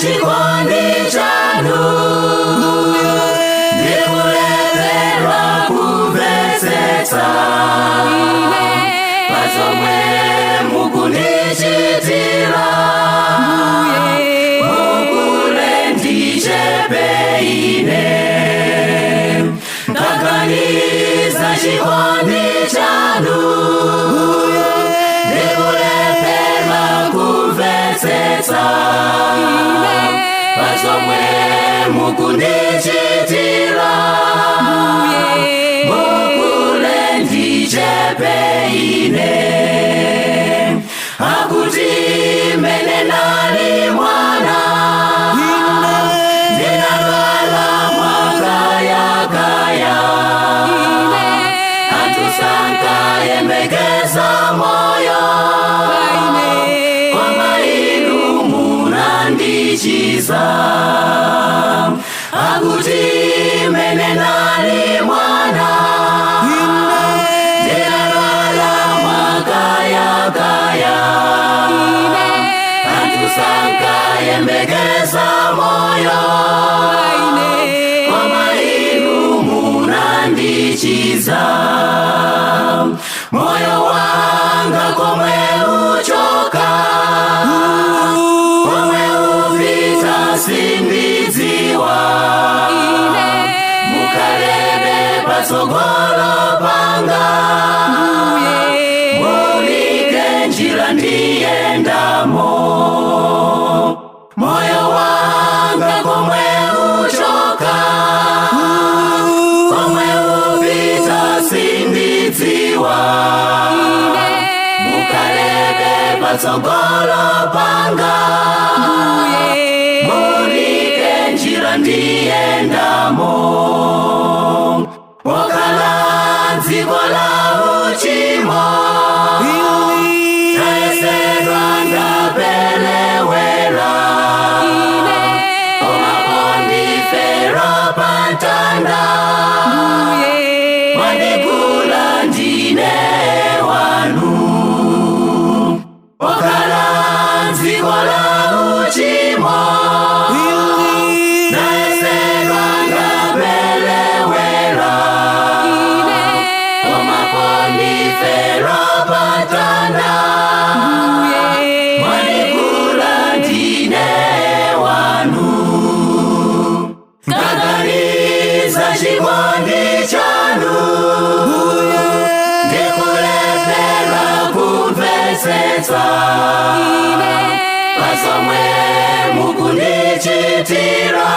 chikondi chanu, ndikulephera kumvetsetsa pazomwe mukundichitira. Mukule ndichepe ine, ndikaganiza chikondi chanu, ndikulephera kumvetsetsa pazomwe mukundichitira. Mukule ndichepe ine, akuti mene nali mwana, ndinadwala mwakayakaya, anthu sankayembekeza moyo, koma inu munandichiza. Akuti mene nali mwana, ndinadwala mwakayakaya, anthu sankayembekeza moyo, koma inu munandichiza. Moyo wanga komwe uchoka, komwe upita sindidziwa, mukhalebe patsogolo panga, muunike njira ndiyendamo. Moyo wanga komwe uchoka, komwe upita sindidziwa, mukhalebe patsogolo panga, muunike njira ndiyendamo. Pokhala dziko la uchimo, tayesedwa ndapelewera, koma pondifera pamtanda, mwandigula ndine wanu. Pokhala dziko la uchimo, tayesedwa ndapelewera, koma pondifera pamtanda, mwandigula ndine wanu. Ndikaganiza chikondi chanu, ndikulephera kumvetsetsa pazomwe mukundichitira.